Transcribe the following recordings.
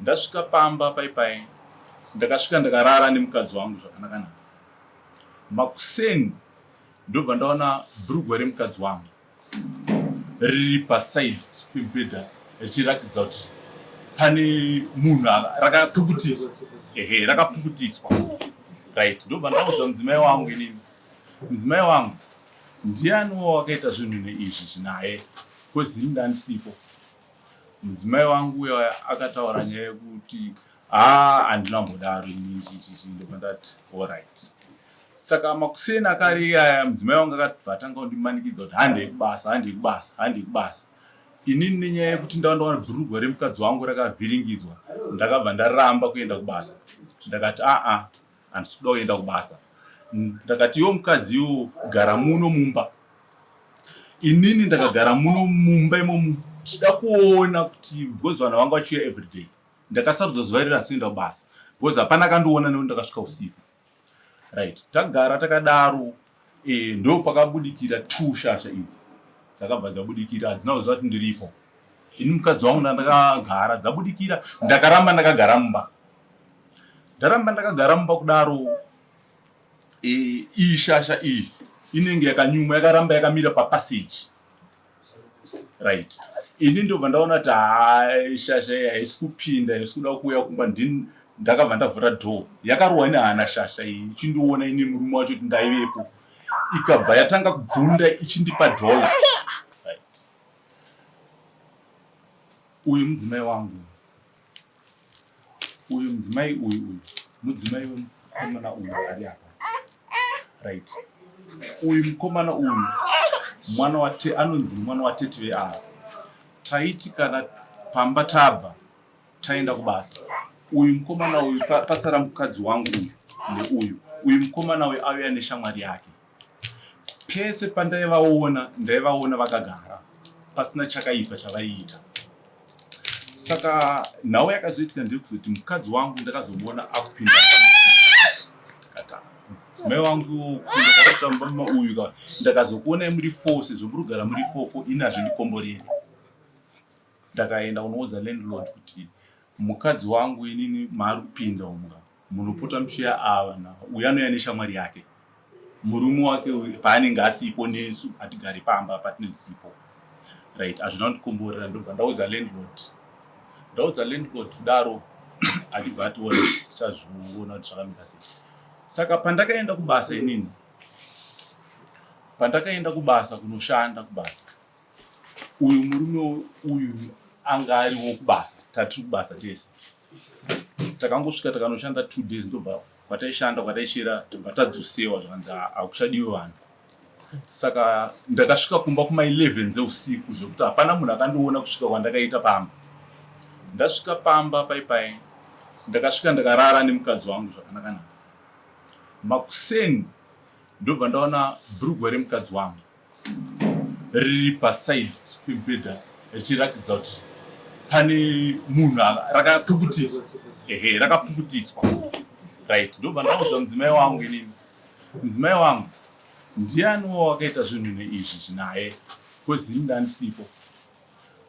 Ndasvika pamba paipai, ndakasvika ndakarara nemukadzi wangu zvakanakanaka. Makuseni ndobva ndaona bhurugwa remukadzi wangu riri paside pemubhedha richirakidza kuti pane munhu rakapukutiswa. Ehe, rakapukutiswa. Right, ndobva ndaudza mudzimai wangu inini. Mudzimai wangu, ndiani wawakaita zvinhu neizvi zvinaye? Because ini ndandisipo. Mudzimai wangu uya akataura nyaya yekuti haa handina kumbodaro ini chichichi, ndobva ndati alright. Saka makuseni akare iyaya mudzimai wangu akabva atanga kundimanikidza kuti handei kubasa, handei kubasa, handei kubasa. Inini nenyaya yekuti ndava ndawana bhurugwa remukadzi wangu rakavhiringidzwa, ndakabva ndaramba kuenda kubasa. Ndakati aa handisi kuda kuenda kubasa. Ndakati iwo mukadzi iwo gara muno mumba. Inini ndakagara muno mumba imomu ndichida kuona kuti because vanhu vanga vachiuya everyday. Ndakasarudza zuva riri handisi kuenda kubasa because hapana akandiona nekuti ndakasvika usiku. Right, tagara takadaro e, ndo pakabudikira two shasha idzi dzakabva dzabudikira, hadzina kuziva kuti ndiripo. Ini mukadzi wangu ndandakagara dzabudikira, ndakaramba ndakagara mumba. Ndaramba ndakagara mumba kudaro e, iyi shasha iyi inenge yakanyumwa yakaramba yakamira papassage. Right, ini ndobva ndaona kuti haa shasha iyi haisi kupinda, haisi kuda kuuya kumba. Ndini ndakabva ndavhura door, yakarohwa nehana shasha iyi ichindiona ini murume wacho kuti ndaivepo, ikabva yatanga kubvunda ichindipa dollar. Right, uyu mudzimai wangu uyu, mudzimai uyu uyu mudzimai wemukomana uyu ari apa. Right, uyu mukomana uyu mwana wate anonzi mwana watete veava. Taiti kana pamba tabva taenda kubasa, uyu mukomana uyu pasara mukadzi wangu uyu neuyu, uyu mukomana uyu auya neshamwari yake. Pese pandaivaona ndaivaona vakagara pasina chakaipa chavaiita. Saka nhau yakazoitika ndeyekuzoti mukadzi wangu ndakazomuona akupinda mudzimai wangu kupinda mumba uyu ka, ndakazokuonai muri four sezvo muri kugara muri four four, ini hazvindikomboreri. Ndakaenda kunoudza landlord kuti mukadzi wangu inini maari kupinda umu ka, munopota muchiya ava na uyu anouya neshamwari yake, murume wake uyu paanenge asipo nesu hatigari pamba patinosipo. Right, hazvina kundikomborera. Ndobva ndaudza landlord, ndaudza landlord kudaro achibva ationa tichazviona kuti zvakamira sei. Saka pandakaenda kubasa inini, pandakaenda kubasa kunoshanda kubasa, uyu murume uyu anga ariwo kubasa, tatiri kubasa tese. Takangosvika takanoshanda 2 days, ndobva kwataishanda kwataichera tobva tadzosewa, zvakanzi hakuchadiwe vanhu. Saka ndakasvika kumba kuma 11 dzeusiku zvekuti hapana munhu akandiona kusvika kwandakaita pamba. Ndasvika pamba paipai, ndakasvika ndakarara nemukadzi wangu zvakanakanaka. Makuseni ndobva ndaona bhurugwa remukadzi wangu riri paside pemubhedha richirakidza kuti pane munhu rakapukutiswa. Ehe, rakapukutiswa. Right, ndobva ndaudza mudzimai wangu inini, mudzimai wangu ndiani wawakaita zvinhu neizvi zvinaye? Because ini ndandisipo.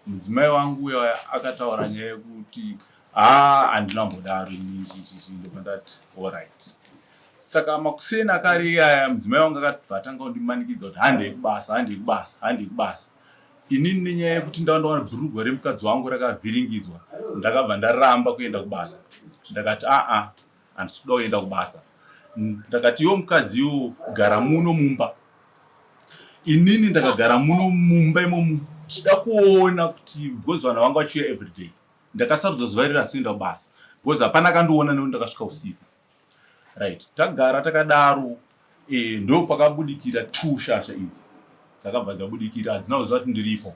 Mudzimai wangu uya akataura nyaya yekuti haa handina kumbodaro ini chichichi, ndobva ndati alright. Saka makuseni akare iyaya mudzimai wangu akabva atanga kundimanikidza kuti handei kubasa, handei kubasa, handei kubasa. Inini nenyaya yekuti ndava ndawana bhurugwa remukadzi wangu rakavhiringidzwa, ndakabva ndaramba kuenda kubasa. Ndakati aa handisi kuda kuenda kubasa. Ndakati iwo mukadzi iwo gara muno mumba. Inini ndakagara muno mumba imomu ndichida kuona kuti because vanhu vanga vachiuya everyday. Ndakasarudza zuva riri handisi kuenda kubasa because hapana akandiona nekuti ndakasvika usiku. Right, tagara takadaro e, ndo pakabudikira two shasha idzi dzakabva dzabudikira, hadzina kuziva kuti ndiripo.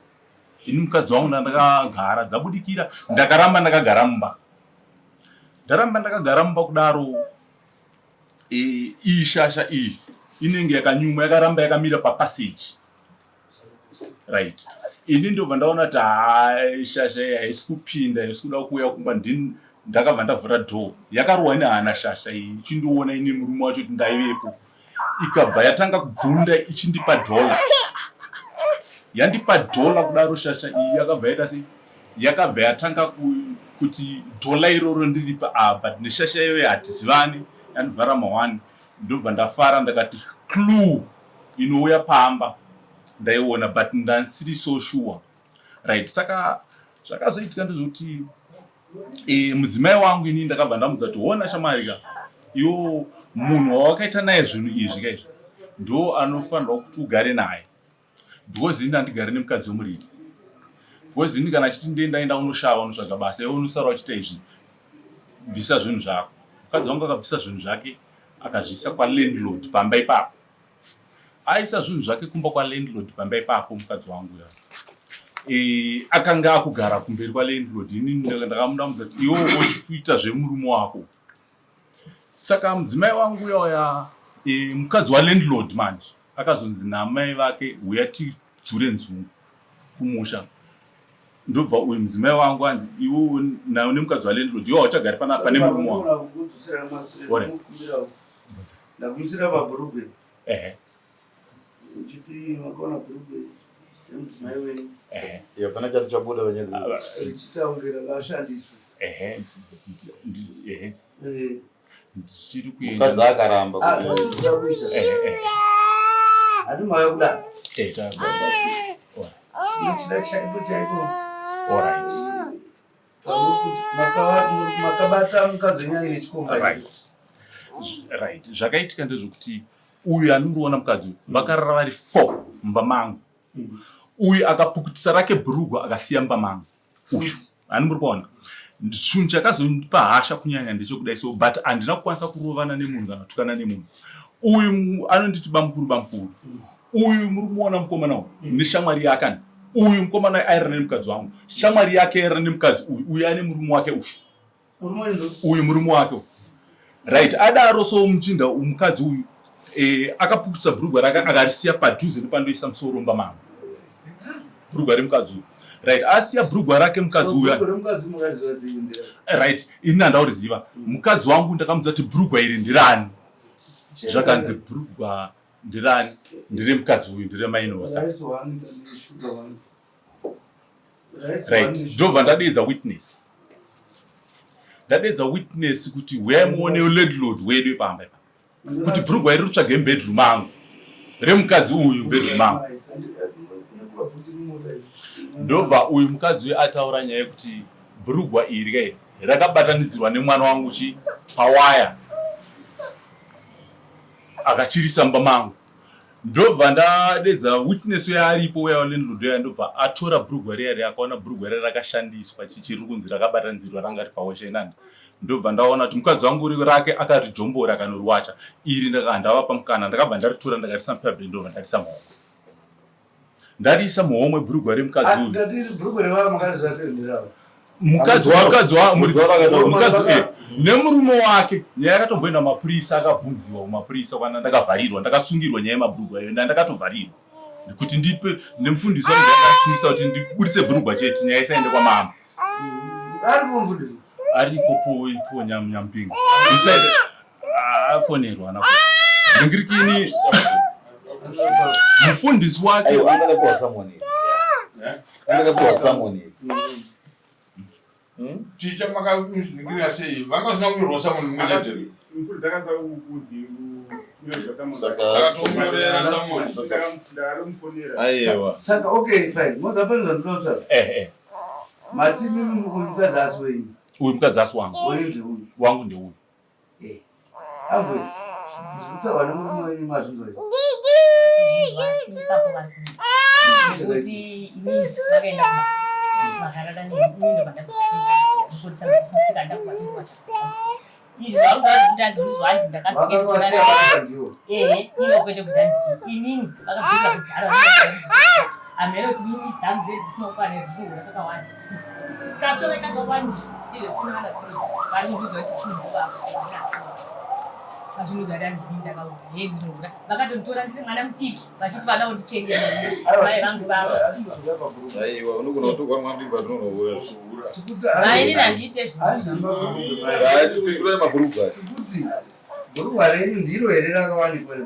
Ini mukadzi wangu ndandakagara dzabudikira, ndakaramba ndakagara mumba. Ndaramba ndakagara mumba kudaro e, iyi shasha iyi inenge yakanyumwa yakaramba yakamira papassage. Right, ini ndobva ndaona kuti haa shasha iyi haisi kupinda, haisi kuda kuuya kumba. Ndini ndakabva ndavhura door, yakarohwa nehana shasha iyi ichindiona ini murume wacho kuti ndaivepo, ikabva yatanga kubvunda ichindipa dollar. Yandipa dollar kudaro shasha iyi yakabva yaita sei, yakabva yatanga kuti dhola iroro ndiripa ah, but neshasha iyoyo hatizivani yandivhara mahwani ndobva ndafara ndakati clue inouya pamba ndaiona but ndansiri so sure right saka zvakazoitika ndezvekuti e, mudzimai wangu inini ndakabva ndamudza kuti hona shamwari ka iwo munhu wawakaita naye zvinhu izvi ka izvi ndo anofanirwa kuti ugare naye because ini handigare nemukadzi wemuridzi because ini kana achiti ndiye ndaenda unoshava unotsvaga basa iwe unosara uchiita izvi bvisa zvinhu zvako mukadzi wangu akabvisa zvinhu zvake akazviisa kwalandlord pamba ipapo aisa zvinhu zvake kumba kwalandlord pamba ipapo mukadzi wangu ya e, akanga akugara kumberi kwalandlord ini ndakamudamudza kuti iwe uchifuita zvemurume wako saka mudzimai wangu uya uya e, mukadzi walandlord manje akazonzi naamai vake huya tidzure nzungu kumusha ndobva uyu mudzimai wangu anzi iwe nemukadzi walandlord iwe hauchagari panapa nemurume wangu Ndakumisira pabhurugwe. Ehe. Uchiti makaona bhurugwe remudzimai wenyu. Ehe. Ya pana chati chabuda panyaya dzi. Richitaungera vashandiswe. Ehe. Ehe. Eh. Ndichiri kuenda. Mukadzi akaramba Ah, kuti ndinoda kuita. Ehe. Ehe. Handi mauya kudaro. Eh, ta. Ndinochida chaiko chaiko. All right. Makabata mukadzi wenyu aine chikomba. Right. Right. Zvakaitika ndezvekuti uyu anondiona mukadzi uyu vakarara vari four mumba mangu. Uyu akapukutisa rake bhurugwa akasiya mumba mangu. Uyu ani muri kuona. Chinhu chakazondipa hasha kunyanya ndechekudai so but handina kukwanisa kurovana nemunhu kana kutukana nemunhu. Uyu anonditi bamukuru bamukuru. Uyu muri kumuona mukomana uyu neshamwari yake ani uyu mukomana airara nemukadzi wangu shamwari yake airara nemukadzi uyu uyu ane murume wake uyu uyu murume wake right adaro so muchinda mukadzi uyu eh, akapukutisa bhurugwa rake akarisiya padhuze nepandoisa musoro mumba mangu bhurugwa remukadzi uyu right asiya bhurugwa rake mukadzi uyu right ini handauriziva mukadzi wangu ndakamudza kuti bhurugwa iri ndirani zvakanzi bhurugwa ndirani ndire mukadzi uyu ndire mainosa right ndobva ndadeedza witness ndadeedza witness kuti huyai muone landlord wedu ipamba ipa kuti bhurugwa iri rutsvage mubedroom angu remukadzi uyu bedroom angu ndobva uyu mukadzi uyu ataura nyaya yekuti bhurugwa iri kai rakabatanidzirwa nemwana wangu chi pawaya akachirisa mumba mangu ndobva ndadedza witness uya aripo uya walandlord uya ndobva atora bhurugwa riya riya akaona bhurugwa riya rakashandiswa chichiri kunzi rakabatanidzirwa ranga ri pawasha inani ndobva ndaona kuti mukadzi wangu uri rake akarijombora akanoriwacha iri ndaka ndavapa mukana ndakabva ndaritora ndakarisa mupublic ndobva ndarisa muhomwe ndariisa muhomwe bhurugwa remukadzi uyu mukadzi wakadzi mukadzi eh, nemurume wake nyaya yakatomboenda mapurisa akabvunziwa kumapurisa kwana ndakavharirwa ndakasungirwa nyaya yemabhurugwa iyo ndakatovharirwa kuti ndipe nemufundisi wangu ndakasungisa kuti ndiburitse bhurugwa chete nyaya isaende kwamambo ariko po ipo nyampinga afonerwa na ndingirikini mufundisi wake angakapiwa samoni angakapiwa samoni hmm? chicha makazviningirira sei vanga vasina kunyorwa samoni mumwe chete mufundisi akasa kuzi Saka okay fine. Moza pane zvandinotaura. Eh eh. Mati mimi uyu mukadzi asi wenyu. Uyu mukadzi asi wangu. Wenyu ndeuyu. Wangu ndeuyu. Eh. Ambwe. Zvinotaurwa nemurume wenyu mazvinzwa here? Asi ipapo vari kuti inini vakaenda kubasa vakarara neni ini ndobva ndakupurisa ndichisvika ndakuvatinwa izvi zvauri kuti hanzi uri zvanzi ndakazonge ndichirara ehe ivo kwete kuti hanzi chii inini vakabvisa kudhara hameno kuti inini dzangu dze dzisina kukwana dzinohura kakawanda katsove kakawandisa izvo zvisina kana kuri vari kundiudza kuti chinhu vazvinudza kuti hanzi inini ndakaura hee ndinohura vakatonditora ndiri mwana mudiki vachiti vada kundichengeta mai vangu vavo aiwa unogona kutorwa mwana mudiki vazvinonohura vainini handiite zvinhurai mabhurugwa tikuti bhurugwa renyu ndiro here rakawanikwa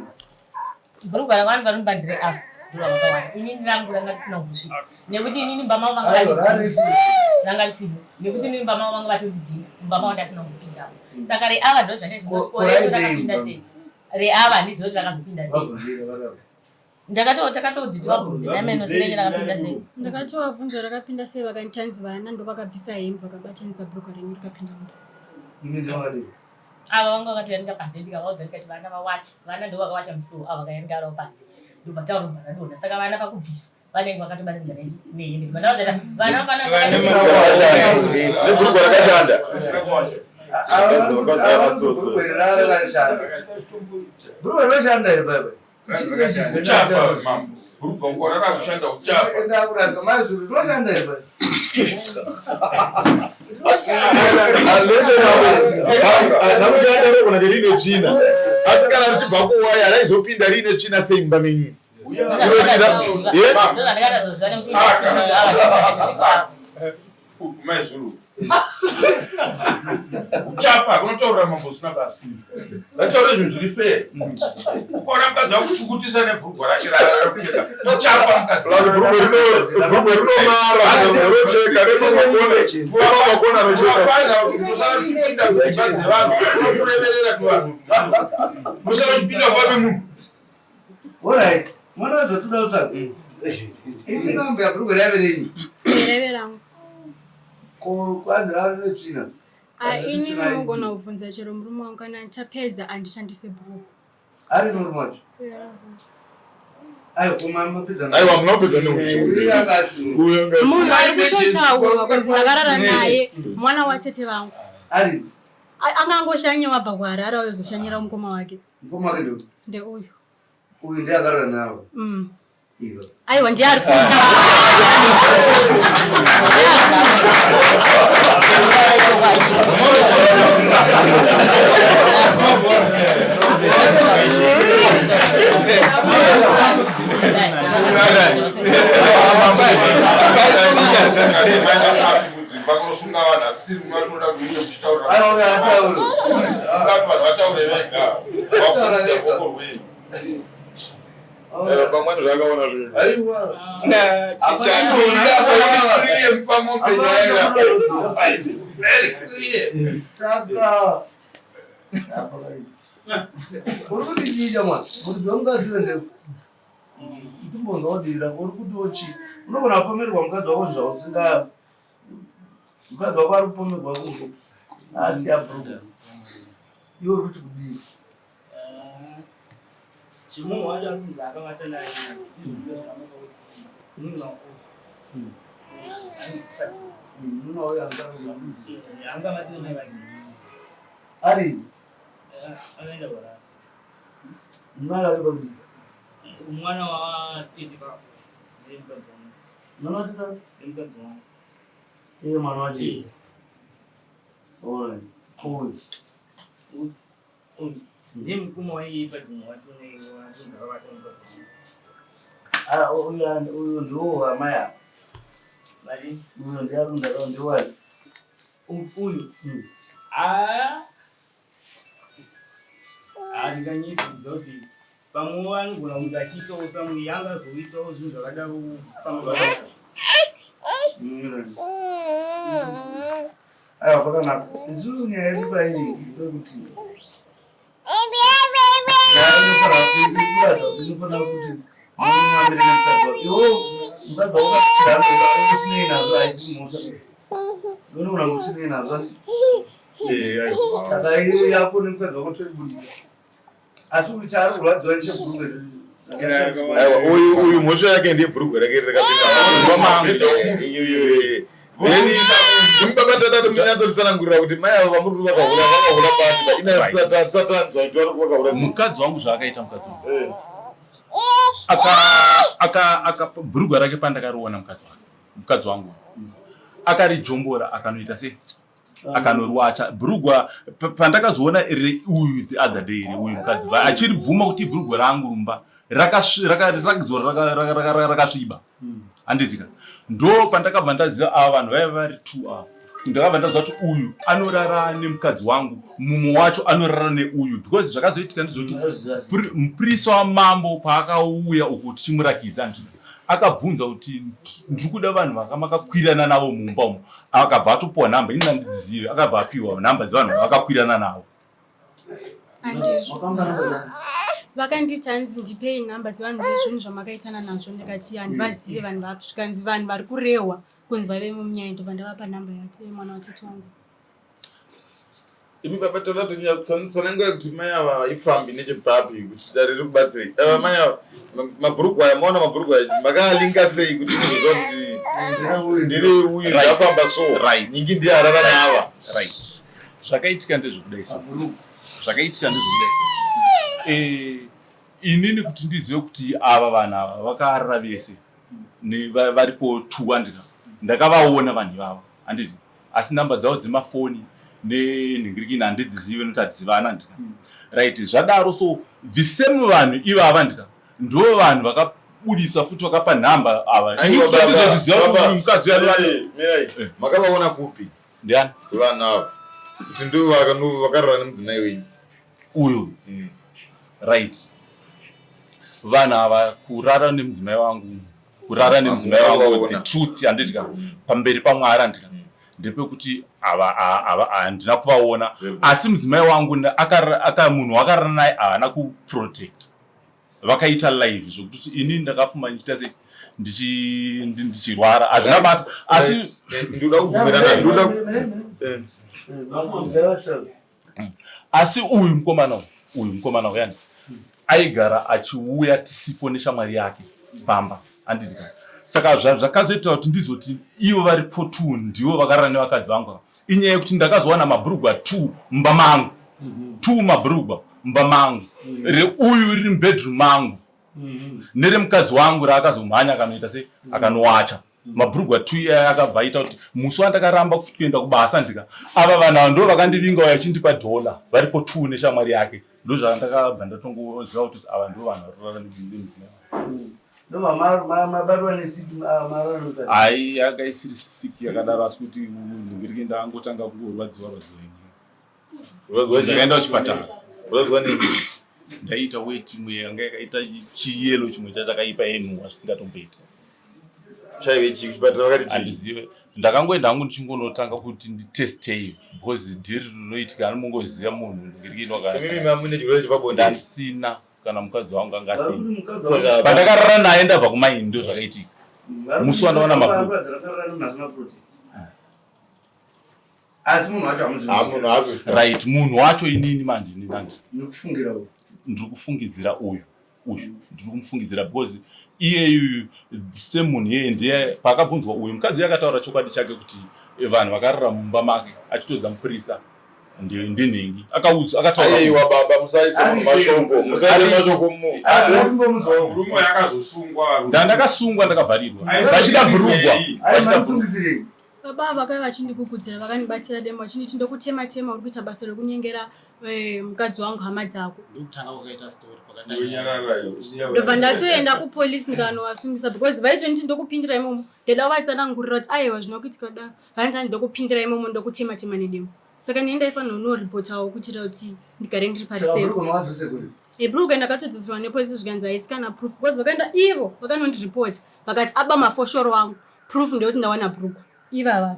bhurugwa rakawanikwa rinobandire apa Ndovavakawana. Inini rangu ranga risina kumbosvika nekuti inini mumba mavo vanga vandidzinga, ranga risimo nekuti inini mumba mavo vanga vatondidzinga, mumba mavo ndasina kumbopindamo. Saka reava ndozvandaifunga kuti ko recho rakapinda sei, reava handizivi kuti rakazopinda sei. Ndakato takatodzi tivabvunze nameno sinenge rakapinda sei. Ndakatovabvunza rakapinda sei vakanditi hanzi vana ndovakabvisa hembe vakabatanidza bhurugwa renyu rikapinda mumba. Imi ndovadii? Ava vanga vakatoyanika panze ndikavaudza ndikati vana vawacha, vana ndo vakawacha musoro ava vakayanika ravo panze ndobva tauro bva radonha. Saka vana pakubvisa vanenge vakatobatanidza nehembe ndobva ndaudza ndati vana vafana Sebhurugwa rakashanda. Bhurugwa rinoshanda here baba? Uchapa mambo. Bhurugwa uko rakakushanda uchapa. Enda kurasika mazuru rinoshanda here baba? Nakushanda rogona riine tsvina. Asi kana richibva kuwaya raizopinda riine tsvina sei mumba menyu? Ndozvandakatozoziva nekuti ava Maizuru. Uchapa kunotaurira mambo usina basa. Ngataure zvinhu zviri fair. Ukaona mukadzi wakuchukutisa nebhurugwa rake rakupfeka. Uchapa mukadzi. Plus bhurugwa rinomara rocheka repamakona makona rocheka. Unofanira kuti musara uchipinda mudzimba dzevanhu. Unokureverera tuvanhu. Musara uchipinda mumba memunhu. Alright. Mwana wazotoda kutsvaga. Ini mambo yabhurugwa raive renyu. Raive rangu. Ko kwanzi rave rine tsvina. Ah, ini munogona kubvunza chero murume wangu kana tapedza andishandise bhuku. Ari murume wacho. Aiwa kuma mapedza. Aiwa munopedza neushe. Uyu akasi. Uyu akasi. Munhu ari kutotaurwa kunzi ndakarara naye mwana watete vangu. Ari. Angangoshanya wabva kuHarare ozoshanyira mukoma wake. Mukoma wake ndio. Ndeuyu. Uyu ndiye akarara nawo. Iwe. Aiwa ndiye ari kuda. Dzimba kunosunga vanhu hatisiri matoda kuite muchitaurira. Aiwa uyu ataure. Ungati vanhu vataure vega. Vakusunga ruoko rwenyu. Pamweni zvakaona zvinhu. Aiwa. Saka uri kuti chii chamwana? Kuti dzomukadzi uende timbonzwa kudira uri kuti wochii? Unogona kupomerwa mukadzi wako zvausinga mukadzi wako ari kupomerwa kuko asiya bhuruku iwe uri kuti kudii? Zvemunhu wacho ari kunzi akavata naye ndozvanopa kuti munhu angavati namai vake Ari akaenda kuharare mwana ari pakudii? Mwana watete vako ndiye mukadzi wangu. Mwana watete wako? Ndiye mukadzi wangu. Iye mwana wacho. Alright. Uyu. Uyu ndiye mukoma waiye padhumu wacho newakunzi akavata mukadzi wangu. Ah, uyu uyu ndiwo wamai ava. Vari Uyu ndiye ari kunzi ndiwani? Uyu. Ah. Handinganyepedza kuti pamwe anogona kunge achiitawo samwe angazoitawo zvinhu zvakadaro pamwe. Aiwa pakanaka. Isusu nyaya yedu pairi ndeyekuti nyaya inofanira kuratidza kuti inofanira kuti murume amire nemukadzi wake. Iwo mukadzi wako kana usinei nazvo haisi mhosva. Unogona usinei nazvo. Saka iyo yako nemukadzi wako toibudisa. Asi uyu chaari kurwadziwa nechebhurugwa. Aiwa uyu uyu mhosva yake ndiye bhurugwa rake rakapinda. Baba tata munyatsoritsanangurira kuti mai ava vamuri kuti vakahura vakahura papi ina satan satan zvaitwa kuti vakahura sei. Mukadzi wangu zvaakaita mukadzi wangu. Aka aka aka bhurugwa rake pandakariona mukadzi wake. Mukadzi wangu. Akarijombora akanoita sei? Akanorwacha bhurugwa pandakazoona uyu the other day uyu mukadzi achiribvuma kuti bhurugwa rangu rumba rakadzora rakasviba handitika ndo pandakabva ndaziva ava vanhu vaiva vari two ava. Ndakabva ndaziva kuti uyu anorara nemukadzi wangu, mumwe wacho anorara neuyu, because zvakazoitika ndezvekuti mupurisa wamambo paakauya uku tichimurakidza handiti, akabvunza kuti ndiri kuda vanhu vakamakakwirana navo mumba umu, akabva atopiwa nhamba, ini handidzizive, akabva apiwa nhamba dzevanhu vakakwirana navo. Vakanditi hanzi ndipei nhamba dzevanhu vezvinhu zvamakaitana nazvo, ndikati handivazive vanhu vapi, zvikanzi vanhu vari kurehwa kunzi vaive munyaya, ndobva ndavapa nhamba yemwana watete wangu. Imi baba toda kuti tsanangura kuti mai ava ipfambi nechepapi kuti dare riri kubatsirei. Ava mai ava mabhurugwa aya maona mabhurugwa aya makaalinga sei kuti muzoziva kuti ndiri uyu ndafamba so nyingi ndiye arara naava. Right. Zvakaitika ndezvekudai so. Zvakaitika ndezvekudai so. Eh, inini kuti ndizive kuti ava vanhu ava vakarara vese varipo two andika ndakavaona vanhu ivava handiti, asi namba dzavo dzemafoni nenhingirikini handidzizive nokuti hadzivana ndika. Right, zvadaro so the same vanhu ivava ndika ndo vanhu vakabudisa futi vakapa nhamba ava. Ndizozviziva kuti mukadzi eh. Makavaona kupi? Ndiani vanhu ava kuti ndo vakarara nemudzimai wenyu uyu? Right, vanhu ava kurara nemudzimai wangu, kurara nemudzimai wangu, the truth handidya pamberi pamwari handika ndepekuti ava handina kuvaona, asi mudzimai wangu munhu wakarara naye haana kuprotect, vakaita live zvokuti ini ndakafuma ndichiita sei, ndichirwara, hazvina basa asi ndinoda kubvumirana, ndinoda Asi uyu mukomana uyu, uyu mukomana uyu yani aigara achiuya tisipo neshamwari yake pamba, handiti ka? Saka zvakazoita kuti ndizoti ivo varipo two ndivo vakarara nevakadzi vangu inyaya yekuti ndakazowana mabhurugwa two mumba mangu, two mabhurugwa mumba mangu, reuyu riri mubedroom mangu neremukadzi wangu raakazomhanya akanoita sei, akanowacha. Mabhurugwa two iyaya akabva aita kuti musi wandakaramba kuenda kubasa ndika ava vanhu ava ndo vakandivinga uya achindipa dhola varipo two neshamwari yake, ndo zvandakabva ndatongoziva kuti ava ndo vanhu varorara nemudzimai. Hai, yanga isiri siki yakadaro, asi kuti ndinge ndangotanga kungorwadziwa rwadziwa ini. Ndakaenda kuchipatara, ndaiita weti imwe yanga yakaita chiyelo, chimwe chachakaipa yenhuwa zvisingatomboiti. Chaive chii kuchipatara vakati chii? Handizive, ndakangoenda hangu ndichingonotanga kuti nditestei because dhiri rinoitika anomongoziva munhu Imimi mamune chirwere chepabonde? Ndandisina, kana mukadzi wangu anga asina. Saka pandakarara naye ndabva kumaini ndo zvakaitika musi wandaona mabhuku. Asi munhu wacho hamuzivi? Ha, munhu haazosika. Right, munhu wacho inini manje inini manje nekufungira uyu. Ndiri kufungidzira uyu, uyu ndiri kumufungidzira because iyeyuyu semunhu iyeye ndiye paakabvunzwa uyu mukadzi uyu akataura chokwadi chake kuti vanhu vakarara mumba make achitodza mupurisa ndinhingi, akaudzwa, akataura. Aiwa baba, musaise munhu mashoko, musaise mashoko mu Murume uyu akazosungwa varume. Ndandakasungwa, ndakavharirwa vachida bhurugwa, vachida bhurugwa. Baba ava vakauya vachindikukudzira, vakandibatsira demo vachinditi ndokutema tema, uri kuita basa rekunyengera mukadzi wangu hama dzako. Ndokutanga kwakaita story. Ndobva ndatoenda kupolisi ndikanovasungisa because vaitonditi ndokupindira imomo, ndaida kuvatsanangurira kuti aiwa zvinokuitika kudaro, vanzi ndokupindira imomo ndokutema tema nedemo, saka ndini ndaifanira kunoripotawo kuitira kuti ndigare ndiri parisafe. Ebhurugwa ndakatodzoswa nepolisi zvikanzi haisi kana proof because vakaenda ivo vakanondiripota vakati aba mafoshoro angu, proof ndeyekuti ndawana bhurugwa ivava,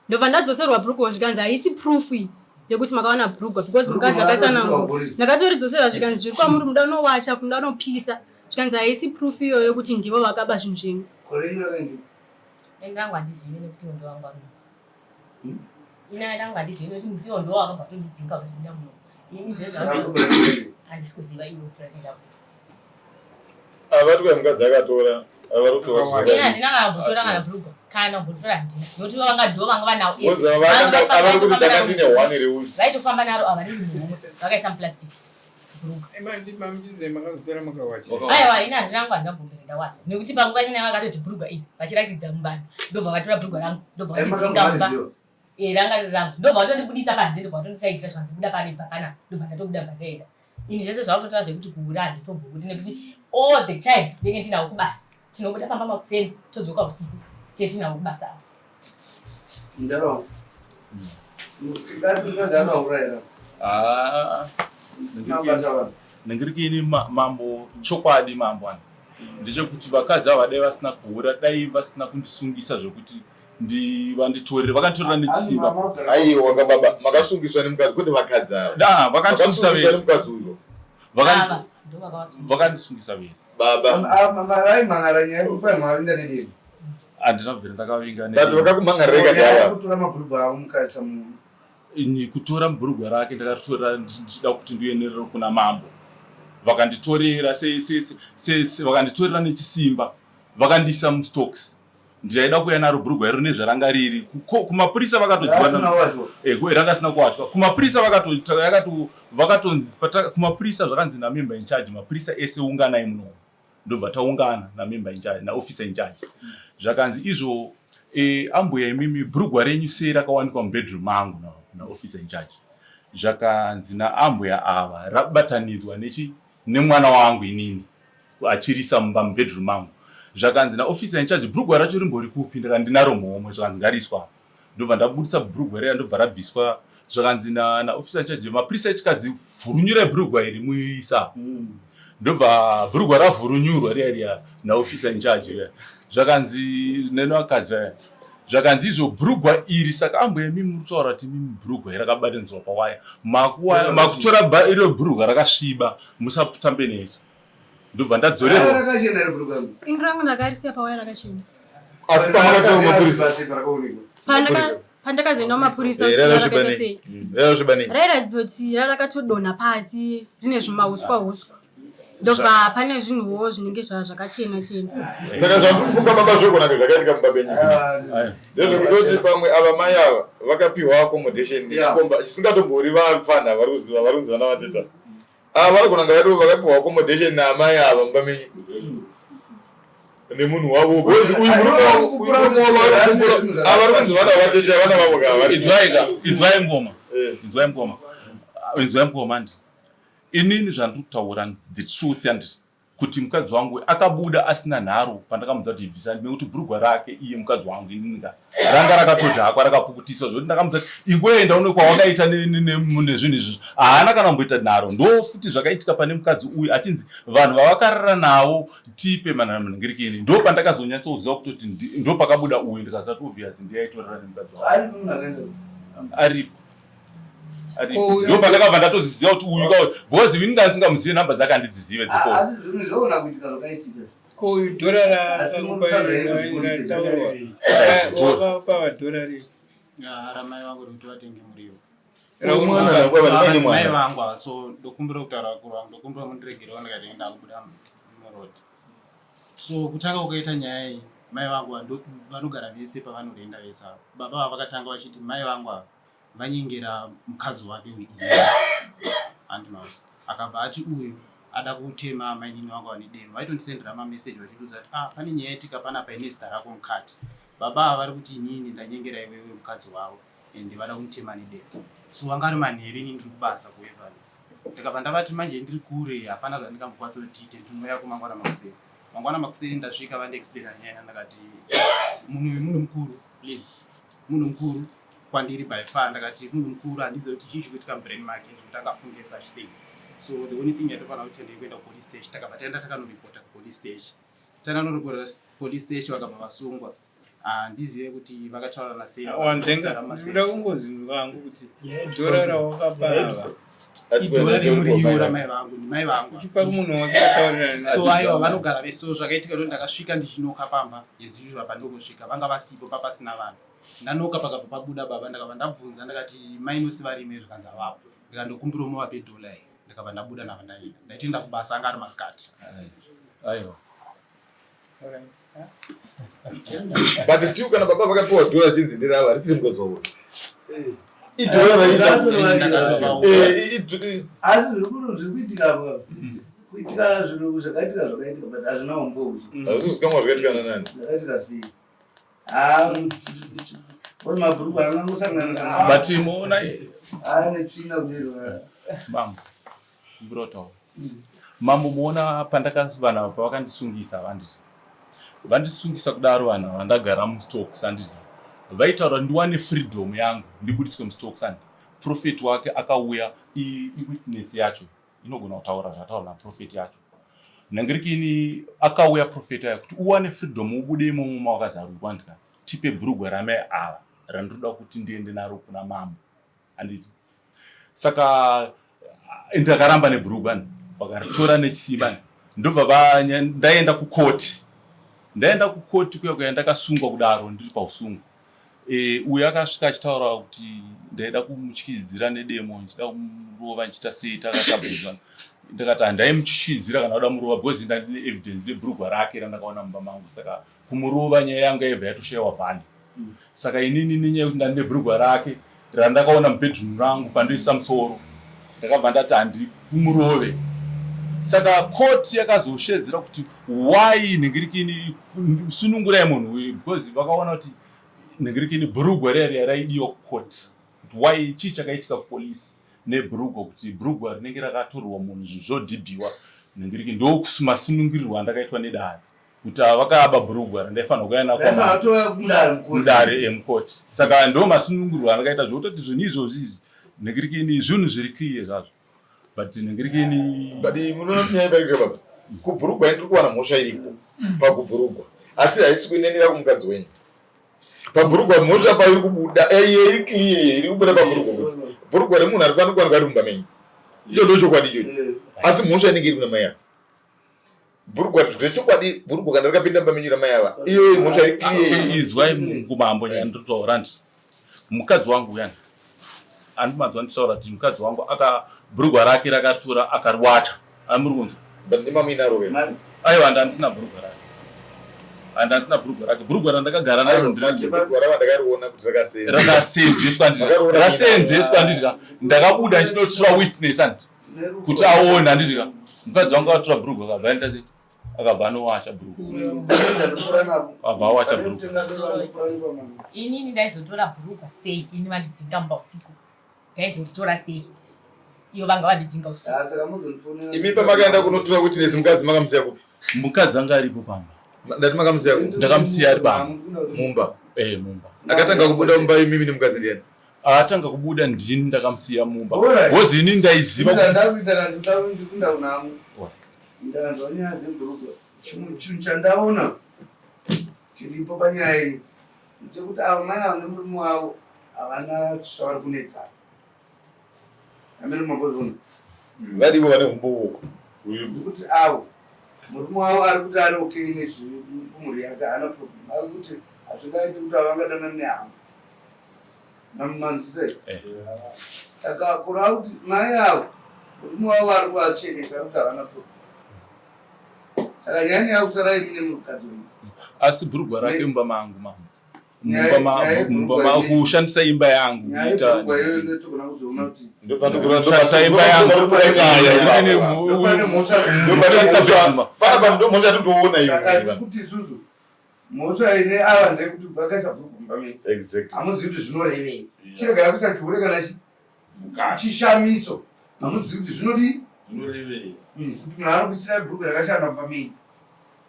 ndobva ndadzoserwa bhurugwa zvikanzi haisi proof iyi yekuti makawana bhurugwa because mukadzi akatsanangura. Ndakatoridzosera zvikanzi zviri kwamuri, muda unowacha, muda unopisa, zvikanzi haisi proof iyoyo yekuti ndivo vakaba zvinhu zvenyu. Ini rangu handizivi nekuti ndo wangu ari ini rangu handizivi nekuti musi iwo ndo wakabva tondidzinga kuti buda muno, ini zvezvo handisi kuziva iwe kuti rakaenda kupi. Vari kuya mukadzi akatora vari kutora. Ini handina kana kumbotora kana bhurugwa, kana kumbotora handina, nokuti vanga ndo vanga vanawo. Avari kuti ndanga ndine one reuyu. Vaitofamba naro ava riri muhomwe vakaisa muplastic bhurugwa. Aiwa, ini handina rangu, handina kumbobvira ndawacha nekuti panguva yachona vakatoti bhurugwa iri vachiratidza muvanhu, ndobva vatora bhurugwa rangu, ndobva vandidzinga mumba. Ranga riri rangu, ndobva vatondibudisa panze, ndobva vatondisaidzira zvanzi buda pane, bva panapa, ndobva ndatobuda, bva ndaenda. Ini zvese zvakutotora zvekuti kuhura handitombohuri nekuti all the time ndenge ndinawo kubasa, tinobuda pamba makuseni todzoka usiku, tee tinawo kubasa avo. Ndaro. Ah, ndingirikini mambo chokwadi mambo ani ndechekuti vakadzi ava dai vasina kuhura dai vasina kundisungisa zvekuti vanditorere vakanditorera nechisimba. Aiwa ka baba makasungiswa nemukadzi kwete vakadzi ava. Da vakandisungisa vese. Nemukadzi uyo. Vakandisungisa vese. Baba. Vaimhan'ara nyaya yekuti paimhan'ara nedemo. Handina kubvira ndakavinga ne. But vakakumhan'arira ndava. Kutora mabhurugwa avo mukaisa mu Ini kutora bhurugwa rake ndakaritorera ndichida kuti ndienderere kuna mambo. Vakanditorera se se se se vakanditorera nechisimba. Vakandiisa mustocks. Ndaida kuuya naro bhurugwa iro nezvaranga riri. Kumapurisa vakatodziwana. Eh, ranga risina kuwachwa. Kumapurisa vakato yakato vakatonzi kumapurisa zvakanzi na member in charge mapurisa ese unganai muno. Ndobva taungana na member in charge na officer in charge. Zvakanzi izvo eh, ambuya imimi bhurugwa renyu sei rakawanikwa mubedroom mangu na, na officer in charge. Zvakanzi na ambuya ava rabatanidzwa nechi nemwana wangu inini. Achirisa mumba mubedroom mangu zvakanzi naofficer in charge bhurugwa racho rimbori kupi ndikati ndinaro muhomwe zvakanzi ngariiswa apa ndobva ndabudisa bhurugwa riya ndobva rabviswa zvakanzi naofficer in charge mapurisa echikadzi vhurunyurai bhurugwa iri muisa mm. ndobva bhurugwa ravhurunyurwa riya riya naofficer in charge riya zvakanzi nenakadzi vaya zvakanzi izvo bhurugwa iri saka ambuya imimi muri kutaura kuti imimi bhurugwa iri rakabatanidzwa pawaya makutora iro bhurugwa rakasviba musatambe nesu ndobva ndadzorerwa rakachena here bhurugwa rangu Ini rangu ndakarisiya pawaya rakachena. Asi pamakatora mapurisa Pandakazoenda kumapurisa Eh, kuti rarasviba rakaita nei? sei. Rarasviba nei? Rairatidza kuti rarakatodonha pasi rine zvimauswa uswa. Ndobva pane zvinhuwo zvinenge zvakachena chena. Saka zvandiri kufunga baba zvogona kunge zvakaitika mumba penyu ndezvekutoti pamwe ava mai ava vakapiwa accommodation nechikomba chisingatombori vapfanha vari kuziva vari kunzi vana vateta Ava vanogona kunge vato vakapiwa accommodation naamai ava mumba menyu nemunhu wavo because uyu murume wavo uyu murume wavo vari kukura ava vari kunzi vana vatete vana vavo ka vari Inzwai ka, inzwai ngoma. Eh. Inzwai ngoma. Inzwai ngoma ndi. Inini zvandiri kutaura the truth and kuti mukadzi wangu akabuda asina nharo pandakamudza kuti ibvisa nekuti bhurugwa rake iye mukadzi wangu inini ka ranga rakatodhakwa rakapukutiswa zvekuti ndakamudza kuti ingoenda une kwawakaita nezvinhu izvozvo haana kana kumboita nharo ndo futi zvakaitika pane mukadzi uyu achinzi vanhu vavakarara navo tipe manhangirikini ndo pandakazonyatsoziva kutoti ndo pakabuda uyu ndikaziva kuti obvious ndiye aitorara nemukadzi wangu aripo ndo pandakabva ndatozviziva kuti uyu ka because ini ndanga ndisingamuzive number dzake handidzizive dzefoni Asi zvinhu zvoona kuitika zvakaitika. Ko uyu dhora Asi munotsvaga here kuzvipolisi? rataurwa dhora rei? Ramai vangu rekuti vatenge muriwo. Mwana nakuva vari paine Mai mwana. vangu ava so ndokumbira kutaura vakuru vangu ndokumbira mundiregerewo ndikati ndakubuda muroad. So kutanga kwakaita nyaya iyi mai vangu vanogara vese pavanorenda vese ava. Baba ava vakatanga vachiti mai vangu ava vanyengera mukadzi wake uyu handi mama akabva ati uyu ada kutema mainini vangu vane demo vaitondisendera mameseji vachindiudza kuti ah pane nyaya yaitika panapa ine zita rako mukati baba ava vari kuti inini ndanyengera iwewe mukadzi wavo and vada kunditema nedemo so anga ari manheru ini ndiri kubasa kuevali ndikabva ndavati manje ndiri kure hapana zvandingambokwanisa kuti tiite ndinouya kumangwana makuseni mangwana makuseni ndasvika vandiexplaina nyaya ndakati munhu uyu munhu mukuru please munhu mukuru kwandiri by far ndakati munhu mukuru handizive kuti chii chikuitika mubrain make zvekuti angafunge such thing so the only thing yatofanira kuti ndeyekuenda kupolice station takabva taenda takanoripota kupolice station takanoripota police station vakabva vasungwa handizive kuti vakataurana sei Wandenga ndinoda kungozinzwa hangu kuti dhora rawakapa ava idhora remuriwo ramai vangu ndimai vangu uchipa kumunhu wakataurirana so aiwa vanogara vese so zvakaitika ndo ndakasvika ndichinoka pamba as usual pandongosvika vanga vasipo papasina vanhu ndanoka pakabva pabuda baba ndakabva ndabvunza ndakati mai nosi varimo zvikanzi havapo ndikandokumbira muvape dhola iyi ndakabva ndabuda ndabva ndaenda ndaitoenda kubasa anga ari masikati aiwa But still kana baba vakapiwa dhora chinzi nderava risiri mukadzi wavo. Idhora raita. Eh, Asi zviri kuitika apa kuitika zvinhu zvakaitika zvakaitika but hazvina umbowo. Hazvisi kuzikanwa zvakaitika nanani. Zvakaitika sei? Ah, because mabhurugwa anongosangana but moona ane tsvina kudero. Mambo kumbira Mambo moona pandaka vanhu ava pavakandisungisa vanditi vandisungisa kudaro vanhu ava ndagara mustocks handiti Vaitaura ndiwane freedom yangu ndibudiswe mustokes and prophet wake akauya iwitness yacho inogona kutaura zvataura naprofeti yacho nangirikini akauya profeti aya kuti uwane freedom ubude imomo mawakazarurwa ndika tipe bhurugwa ramai ava randinoda kuti ndiende naro kuna mambo handiti saka ndakaramba nebhurugwa vakaritora nechisimba ndobva ndaenda kukoti ndaenda kukoti kuya kuya ndakasungwa kudaro ndiri pausungwa e, uyo akasvika achitaura kuti ndaida kumutyizidzira nedemo ndichida kumurova ndichiita sei takatabvunzana ndakati handaimutyizira kana kuda murova because ndandine evidence nebhurugwa rake randakaona mumba mangu saka kumurova nyaya yangu yaibva yatoshayiwa value saka inini nenyaya yekuti ndandine bhurugwa rake randakaona mubedroom rangu pandoisa musoro ndakabva ndati handikumurove saka court yakazoshedzera kuti why nhingirikini sunungurai munhu uyu because vakaona kuti nhingirikini bhurugwa riya riya raidiwa kucourt kuti why chii chakaitika kupolisi nebhurugwa kuti bhurugwa rinenge rakatorwa munhu zvinhu zvodhibhiwa nhingirikini ndokumasunungirirwa andakaitwa nedare kuti ava vakaba bhurugwa randaifanira kuuya nakomudare emukoti saka ndo masunungurwa andakaita zvekutoti zvinhu izvozvi izvi nhingirikini zvinhu zviri clear zvazvo but nhingirikini but munoona nyaya ibaikira baba kubhurugwa ndiri kuwana mhosva iriko pakubhurugwa asi haisi kuinenera kumukadzi wenyu pabhurugwa mhosva pairi kubuda eh, iri clear iri kubuda pabhurugwa kuti bhurugwa remunhu harifaniri kuwanikwa riri mumba menyu icho ndochokwadi ichocho eh. asi mhosva inenge iri kuna mai ava bhurugwa zvechokwadi bhurugwa kana rakapinda mumba menyu ramai ava iyoyo mhosva iri clear izwai kumambo nyaya ndinotaura nditi mukadzi wangu uyani andimanzwa ndichitaura kuti mukadzi wangu aka bhurugwa rake rakatora akariwacha amuri kunzwa aiwa ndandisina bhurugwa rake handasina bhurugwa rake bhurugwa randakagara naro rakasenzeswa rasenzeswa ndidya ndakabuda ndichinotora witness andi kuti aone handidya mukadzi wangu akatora bhurugwa akabva aenda sei akabva anowacha bhurugwa abva awacha bhurugwa inini ndaizotora bhurugwa sei ini vandidzinga mumba usiku ndaizoritora sei iyo vanga vandidzinga usiku imi pamakaenda kunotora witness mukadzi makamusiya kupi mukadzi anga aripo pamba ndati makamusiya kupi ndakamusiya ari pamba mumba eh mumba akatanga kubuda mumba imimi nemukadzi ndiyani Akatanga kubuda ndini ndakamusiya mumba. Hozi ini ndaiziva kuti ndakuita kunamo. Ndanzwa nyaya dzebhurugwa. Chinhu chandaona chiripo panyaya iyi ndechekuti avo mai ava nemurume wavo havana zvavari kunetsana. Amene mambozviona. Varivo vane humbowo. Ndikuti avo murume wavo ari kuti ari okay nezvekumhuri yake haana problem. Ari kuti hazvingaiti kuti avangadanana nehama. Mamanzise. Eh. Saka kureva kuti mai avo murume wavo ari kuvachenesa kuti havana problem. Saka nyaya yakusara imi nemukadzi wenyu. Asi bhurugwa rake mumba mangu mama. Mumba mangu kushandisa imba yangu. Nyaya yebhurugwa iyoyo ndotogona kuzoona kuti kushandisa imba yangu. Ndopane mhosva. Fana ndo mhosva yatitoona iyo. Saka kuti isusu mhosva ine ava ndeyekuti vakaisa bhuku mumba menyu exactly hamuzivi kuti zvinorevei chiregera kuisa chihure kana chishamiso hamuzivi kuti zvinodii zvinorevei mm, kuti munhu anokuisira bhuku rakashanda mumba menyu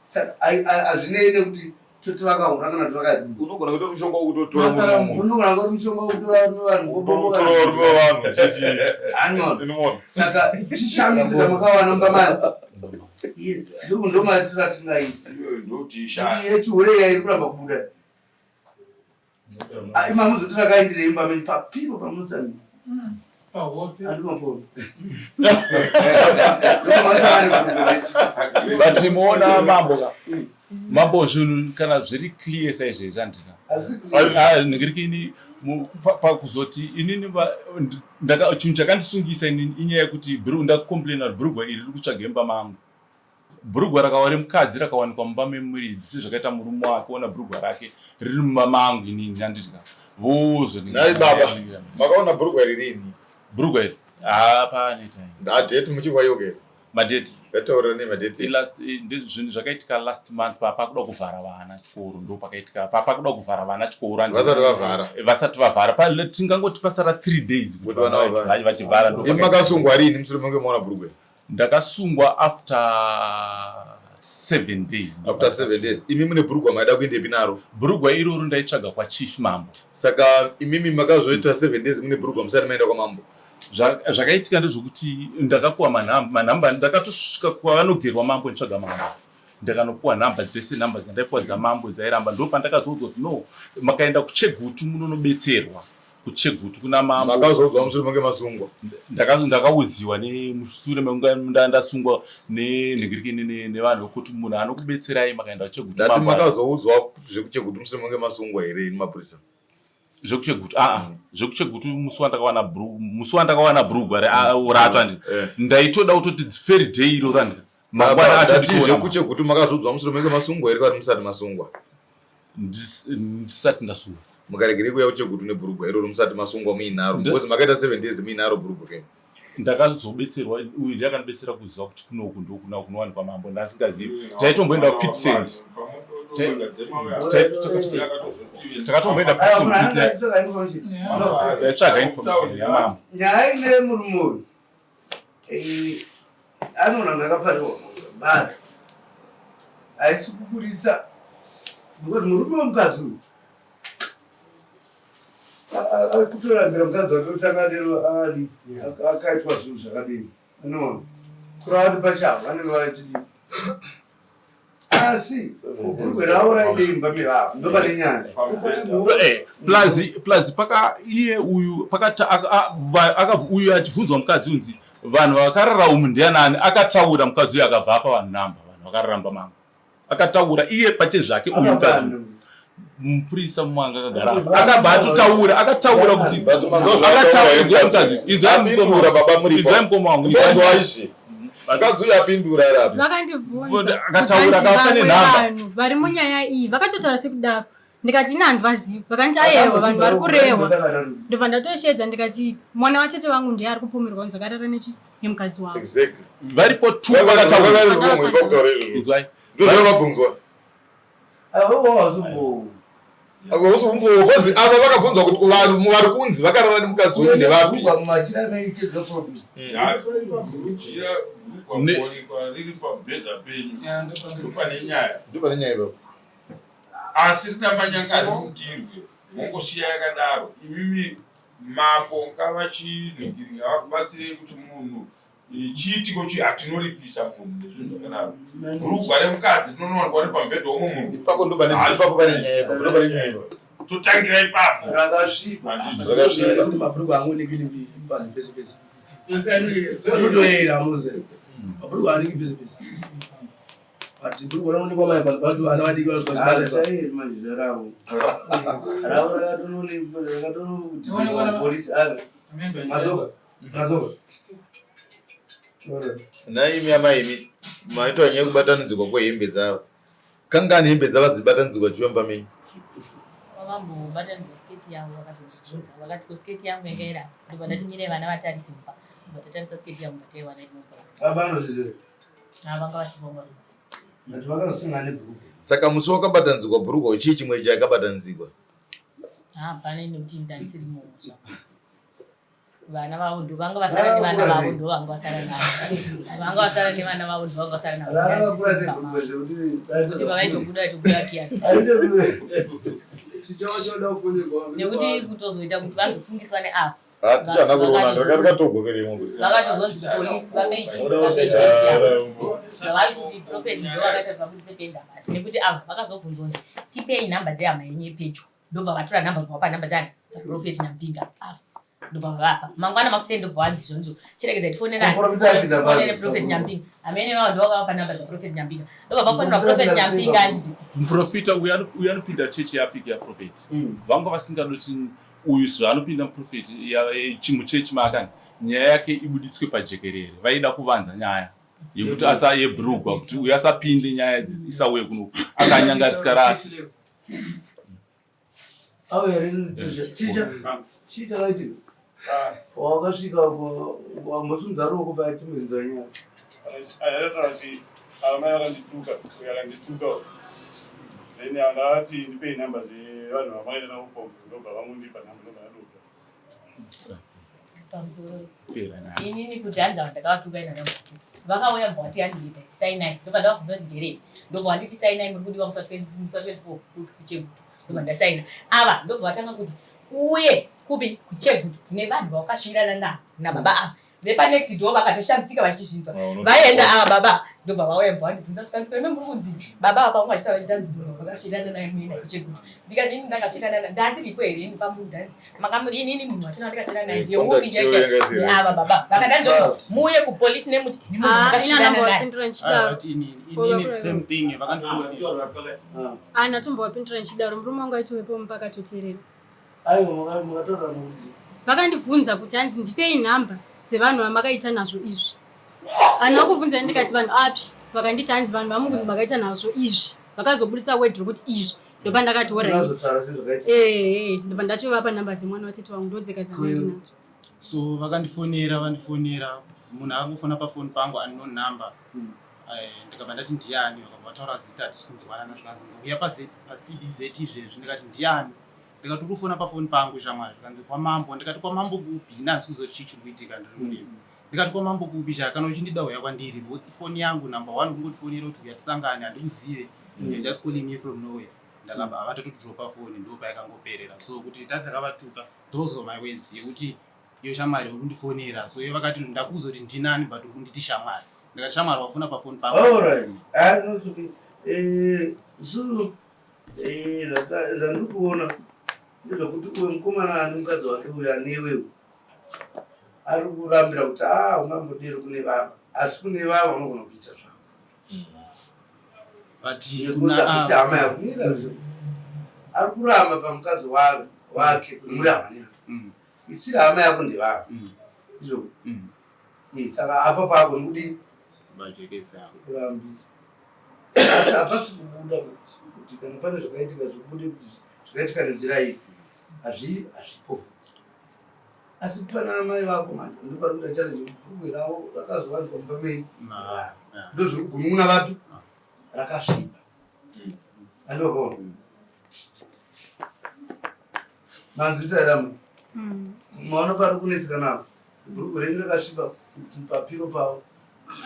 saka hazvinei nekuti toti vakahura kana kuti vakadii unogona kuita mushonga wekutotora unogona kuita mushonga wekutora vanhu vanhu saka chishamiso chamakawana mumba mani Ndomaitiro atingaita. Yechihure iya iri kuramba kubuda. Ah, imi hamuzoti rakaendirei mumba menyu papiro pamunotsamira. Pahope. Andi maporo. But muona mambo ka. Mambo zvinhu kana zviri clear saizvezvi handina. Ah, Ndikirikini pakuzoti inini chinhu chakandisungisa inini inyaya yekuti ndakucomplaina kuti bhurugwa iri riri kutsvaga imba mangu bhurugwa rakawa remukadzi rakawanikwa mumba memuridzi sezvakaita murume wake ona bhurugwa rake riri mumba mangu inini ndandidya vozonai baba makaona bhurugwa ririni bhurugwa iri hapane time ndadate muchikwayoke Madate. Ngataura ne madate. Last zvinhu zvakaitika last month papakuda kuvhara vana chikoro ndo pakaitika papakuda kuvhara vana chikoro and vasati vavhara. Vasati vavhara. Pa tingangoti pasara 3 days kuti vana vavhara. Vachivhara ndo. Imi makasungwa rini mushure menge maona bhurugwa? Ndakasungwa after 7 days. After 7 days imi mune bhurugwa maida kuendepi naro? Bhurugwa iroro ndaitsvaga kwachief mambo. Saka imimi makazoita 7 days mune bhurugwa musati maenda kwamambo? Zvakaitika ndezvekuti ndakapuwa manhamba, ndakatosvika kwavanogerwa mambo nditsvaga mambo, ndakanopuwa nhamba dzese, nhamba dzandaipuwa dzamambo dzairamba. Ndo pandakazoudzwa kuti no, makaenda kuchegutu munonobetserwa kuchegutu kuna mambo. Makazoudzwa mushure menge masungwa? Ndakaudziwa nemushure mekunge ndasungwa nenhingiriki nevanhu vekuti munhu anokubetserai makaenda kuchegutu. Ndati makazoudzwa zvekuchegutu mushure menge masungwa here nemapurisa? Zvekuchegutu aa zvekuchegutu musi wandakawana musi wandakawana brugwa rato andi ndaitoda kutoti ferry day iro randi mangwana acho. Ndati zvekuchegutu makazoudzwa mushure menge masungwa here kana musati masungwa? Ndisati ndasungwa. Mukaregerei kuuya kuchegutu nebhurugwa iroro musati masungwa muinaro? Because makaita 7 days muinaro bhurugwa kenyu. Ndakazobetserwa, uyu ndiye akandibetsera kuziva kuti kunoku ndokuna kunowanikwa mambo. Ndasingazivi, taitomboenda kuPitsend, takatomboenda taitsvaga information yamambo. Nyaya ine murume uyu anoona ngakaparirwa but haisi kuburitsa because murume wemukadzi uyu ari kutorambira mukadzi wake kuti angadero adi akaitwa zvinhu zvakadini. Unoona kureva kuti pachavo vanenge vachidi, asi bhurugwe ravo raidei mumba mevavo? Ndo pane nyaya. Plus paka iye uyu pakati uyu achibvunzwa mukadzi unzi vanhu vakarara umu ndianani, akataura mukadzi uyu akabva apa vanhu namba, vanhu vakararamba mambo. Akataura iye pachezvake uyu mukadzi uyu. Mupurisa mumwe anga akagara apa akabva atotaura, akataura kuti akataura, inzwai mukadzi, inzwai Apindura baba muripo. Inzwai mukoma wangu, inzwai. Mukadzi waizvi. Mukadzi uyu apindura rapi. Vakandibvunza Akataura, kuti akapa vamwe nenhamba. vanhu vari munyaya iyi vakatotaura sekudaro. Ndikati ina handivazivi. Vakanditi aiwa, vanhu vari kurehwa. Ndobva ndatoshedza ndikati mwana watete vangu ndiye ari kupomerwa kunzi akarara nechi nemukadzi wavo. Exactly. Varipo two Vanga vakataura. vari wrong ipakutaura izvozvo. Inzwai. Ndozvavabvunzwa. Because ava vakabvunzwa kuti vanhu vari kunzi vakarara nemukadzi uyu ndevapi. Machira anoitedza problem. Jira kuonekwa riri pabhedha penyu ndopane nyaya. Ndopane nyaya ipapo. Asi rinamanyanga rimudirwe mongosiya yakadaro. Imimi mambo ngavachinhingiri, ngavakubatsirei kuti munhu chiitiko chi hatinoripisa munhu nezvinhu zvakadaro. Bhurugwa remukadzi rinonowanikwa riri pamubhedha womwe munhu. Ipapo ndopane ipapo pane nyaya ipapo ndopane nyaya ipapo. Totangira ipapo. Rakasviba. Rakasviba. Kuti mabhurugwa angoonekwi nevanhu pese pese, vanotoyera muze mabhurugwa aneki pese pese, but bhurugwa rinoonekwa mai vanhu vati vana vadiki vanosvika vachibata ipapo. Achairi manje ravo ravo rakatonopolisi madzoka madzoka. Naimi amaimi maitwa nyaya yekubatanidzirwa kwehembe dzavo. Kangani hembe dzava dzibatanidzirwa chiwamba menyu? Vakambobatanidzwa sketi yavo, vakatondibvunza vakati ko sketi yangu yanga iri apa. Ndobva ndati mirai vana vatarise mumba. Ndobva tatarisa sketi yangu, ndataiwana iri mumba. Baba anozviziva? Vanga vasipo mumba. But vakazosinga nebhurugwa. Saka musi wakabatanidzirwa bhurugwa chii chimwe chakabatanidzirwa? Hapana, nekuti ndandisiri momo zvako. Vana vavo ndo vanga vasara nevana vavo, ndo vanga vasara navo, vanga vasara nevana vavo, ndo vanga vasara navo. Rakakura sebhurugwa zvekuti Kuti pavaitobuda vaitobuda kiyani, nekuti kutozoita kuti vazosungiswa neava. Hatichana kuroona ndakatogoveremo. Vakatozonzi kupolisi vapei chii, vapei chii. Zvavari kuti prophet ndo vakaita kuti vabudise penda basi, nekuti ava vakazobvunzwa kunzi tipei nhamba dzehama yenyu yepedyo, ndobva vatora nhamba, bva vapa nhamba dzani dzaProphet Nyampinga ava, ndobva vavapa. Mangwana makuseni ndobva vanzi zvonizvo chiregedzai Prophet apinda pano. tifonere Prophet Nyampinga. Hamene vavo ndo vakavapa nhamba dzaProphet Nyampinga, ndobva vafonera Prophet Nyampinga, handiti? Muprofita uyu uyu anopinda chechi yeAfrica yaProphet. Vanga vasingadoti uyu zvaanopinda muprofet muchechi maakani nyaya yake ibuditswe pajekerere. Vaida kuvanza nyaya yekuti asa yebrugwa kuti uyu asapinde nyaya idzi isauye kuno akanyangarisika rake. Avo here ticha chii chakaitika wakasvika wambosumudza ruoko paitimuzinzwa nyaya? Ayataura kuti amai vakandituka, uyo akandituka, then ndavati ndipei nhamba dzevanhu vamakaita navo pombo, ndobva vangondipa nhamba, ndobva ndadobva. Pamusoro. Inini kuti hanzi ava ndakavatuka ina nambuti. Vakauya mbwa vati hanzi ita sainai. Ndobva ndavabvunza kuti nderei. Ndobva vanditi sainai muri kudiwa musi wa 20 musi wa 24 kuChegutu. Ndobva ndasaina. Ava ndobva vatanga kuti uye kupi kuChegutu nevanhu vawakasvirana navo nababa ava. Vepanext door vakatoshamisika vachizvinzwa. Vaenda ava baba ndobva vauya mbwa vandibvunza zvikanzi imi muri kunzi baba ava pamwe vachitaura vachiti hanzi munhu wakasvirana naye muina kuChegutu. Ndikati ini ndakasvirana naye ndandiripo here ini pamuri kudhanzi makamuri inini munhu wachina ndikasvirana naye ndiye upi chaiye ava baba vakadanzwa muuye kupolice nemuti nemunhu Ah, makasvirana inana naye. mbowapindura nchidaro. But inini inini the same thing vakandifonera. Ah, ndatombowapindura nchidaro murume wangu aitovepo mupakatoterera. Aiwa mukataura nokuti Vakandibvunza kuti hanzi ndipei nhamba dzevanhu vamakaita nazvo izvi. Handina kubvunza ndikati vanhu api vakanditi hanzi vanhu vamukunzi makaita nazvo izvi. Vakazobudisa word rokuti izvi. Ndopandakati alright. unazotaura sezvakaita. Ehe, ndobva ndatovapa nhamba dzemwana watete wangu ndodzega dzandinadzo. So vakandifonera vandifonera munhu akangofona pafoni pangu unknown number. Eh, ndikabva ndati ndiani vakabva vataura zita hatisi kunzwanana zvikanzi uya paCBZ izvezvi ndikati ndiani ndikati uri kufona pafoni pangu shamwari zvikanzi kwamambo ndikati kwamambo kupi ini handisi kuziva kuti chii chiri kuitika ndiri murimi ndikati kwamambo kupi cha kana uchindida uya kwandiri because ifoni yangu number one kungondifonera kuti uya tisangane handikuzive you're just calling me from nowhere ndakabva vatotodropa foni ndo payakangoperera so kuti tati takavatuka those were my words yekuti iyo shamwari uri kundifonera so iyo vakati ndakuudza kuti ndinani but uri kunditi shamwari ndikati shamwari wafona pafoni pangu All right. Ah, no, it's okay. Eh, so eh zvandiri kuona ndezvekuti uyu mukomana ane mukadzi wake uyu anewe ari kurambira kuti a ungambodero kune vava asi kune vava unogona kuita zvavo but nekuti hakusi hama yako mira zvo ari kuramba pamukadzi wake kuti muri hama nehama isiri hama yako ndevava izvo saka apa pako ndikudii kurambira asi hapasi kubuda kuti kana pane zvakaitika zvibude kuti zvakaitika nenzira iyi hazvipo futi asi pana amai vako manje ndopari kuita challenge bhurugwe ravo rakazowanikwa mumba menyu ndozviri kugunun'una vapi rakasviba andopona manzwisa here amai maona pari kunetseka navo bhurugwe renyu rakasviba papiro pavo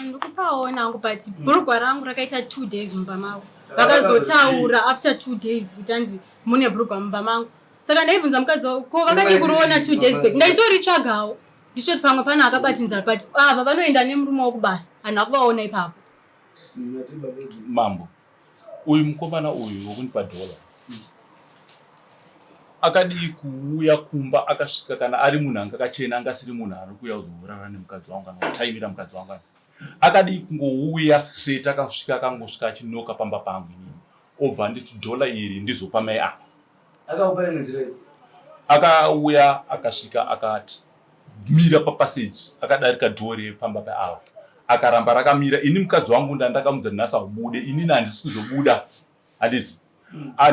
Ndikupaona hangu but bhurugwa rangu rakaita 2 days mumba mavo. Vakazotaura after 2 days kuti hanzi mune bhurugwa mumba mangu. Saka ndaibvunza mukadzi wavo ko vakadii kuriona 2 days back. Ndaitoritsvagawo ndichitoti pamwe pane akabata nzara but ava vanoenda nemurume wokubasa handina kuvaona ipapo. Mambo uyu mukomana uyu wokundipa dhola akadii kuuya kumba akasvika kana ari munhu anga akachena anga asiri munhu ari kuuya kuzourara nemukadzi wangu kana kutaimira mukadzi wangu akadii kungouya straight akasvika akangosvika achinoka pamba pangu inini obva anditi dhola iri ndizopa mai ava Akaupa imwe nzira ipi? Akauya akasvika akamira papassage akadarika door repamba peava akaramba rakamira ini mukadzi wangu ndandakamudza nhasi haubude inini handisi kuzobuda handiti ah,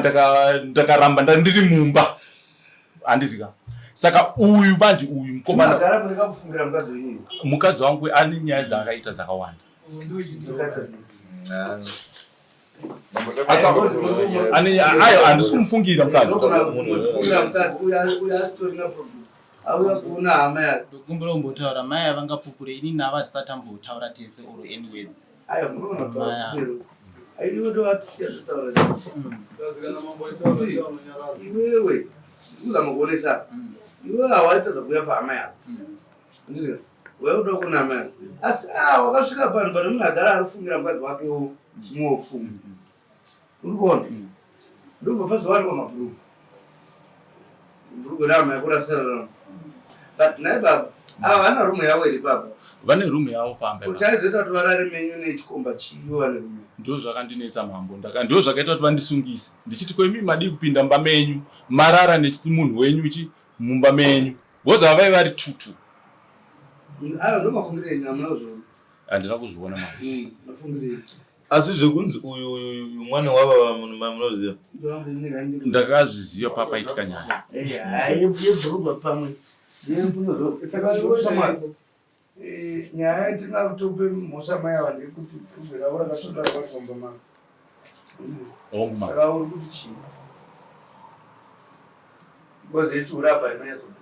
ndakaramba ndandiri mumba handiti ka saka uyu manje uyu mukomana Magara mune kakufungira mukadzi wenyu. mukadzi wangu ane nyaya dzaakaita dzakawanda ayo handisi kumufungira mukadzi Ndokumbira kumbotaura mai avangapupure ini navo hatisati tambotaura tese or any words. Iwewe kuzama kuonesa iwewe hawaitadza kuuya pahama yako wauda kunama yako asi ah, wakasvika panhu pane munhu agara arifungira mukadzi wakewo dzimwewo pfuma uri kuona ndobva pazowanikwa mabhurugu bhurugu rehama yako rasararama but nhai baba ava vana rumu yavo iri papa vane room yavo pamba kuti aizoita kuti varare menyu nechikomba chiyo vane rumu ndo zvakandinetsa mambo ndaka ndo zvakaita kuti vandisungise ndichiti ko imi madii kupinda mumba menyu marara nemunhu wenyu chi mumba menyu because ava vaiva vari tutu ayo ndo mafungiro enyu hamuna kuzviona handina kuzviona mambo mafungiro enyu Asi zvekunzi uyu uyu uyu mwana wababa munozviziva? Ndakazviziva papaitika nyaya. Yebhurugwa pamwe nyaya yatingakutope mhosva mai ava ndeyekuti bhurugwa ravo rakasvika rakakomba mama. Saka uri kuti chii? Ngozi yechihure apa inonyatsobuda.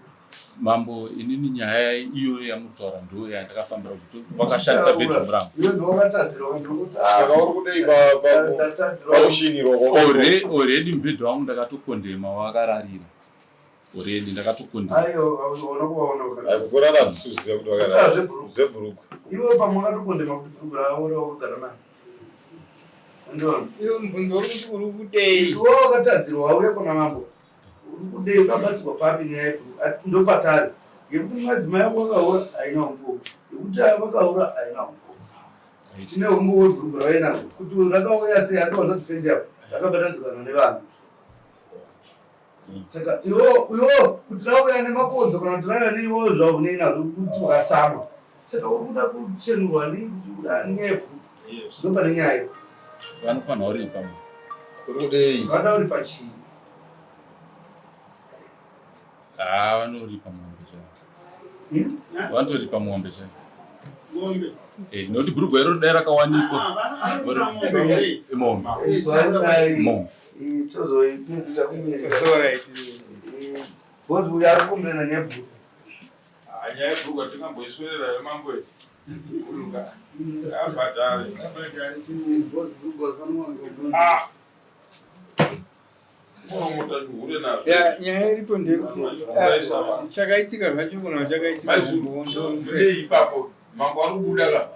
Mambo, inini nyaya iyoyo yamuri kutaura ndo yandakafambira kuti vakashandisa bedroom rangu. Saka uri kudei pakushinirwa? Already mubhedha wangu ndakatokondema wakararira. Already ndakatokondema. Kurara handisi kuziva kuti vakarara zvebhuruku. Iwe pamwe wakatokondema kuti bhuruku ravo rawakagara naro. Andiona. Iwe mubvunzo uri kuti uri kudei? Iwe wakatadzirwa wauya kuna mambo. Uri kudei ukabatsirwa papi nyaya yebhuruku? Ndopatari. Yekuti madzimai ako akaura haina umbowo. Yekuti vakaura haina umbowo. Tine umbowo webhuruku ravainaro. Kuti rakauya sei andiwanza defense yako. Rakabatanidzwa nevana. Saka iwo iwo kuti rauya nemakonzo kana kuti rauya neiwo zvaunei nazvo kuti wakatsamwa. Saka uri kuda kuchenurwa nei kuti uda nyaya yebhuruku? Ndopane nyaya. Vanofanira kuripa. Uri kudei? Vanoda kuripa chii? Haa, vanoripa mombe chaiyo. Vanotoripa mombe chaiyo. Mombe. Eh, nokuti bhurugwa iroro dai rakawanikwa. Ah, vanoda mombe here? Mombe. Mombe. Tozoipedzisa kumberi. Because uyo ari kumberi nyaya yebhuruku. Nyaya yebhuruku hatingamboiswerera yemambo uruka abhadhare. Ah. Muromo hure nazvo. Ya, nyaya iripo ndeyekuti chakaitika zvacho kuna chakaitika Maizuru, kumbondo ndei ipapo mambo ari kubuda ka.